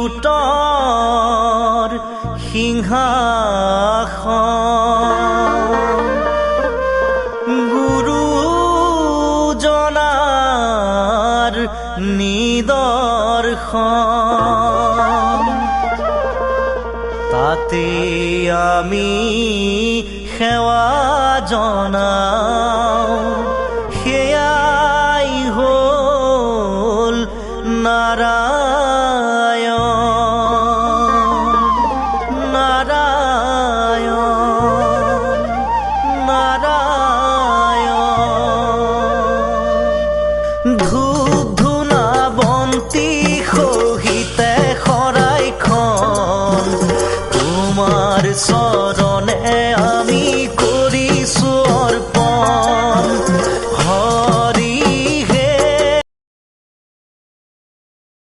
লুটৰ সিংহাসন। গুৰুজনাৰ নিদৰ্শন, তাতে আমি সেৱা জনাওঁ, সেয়াই হ'ল নাৰায়ণ।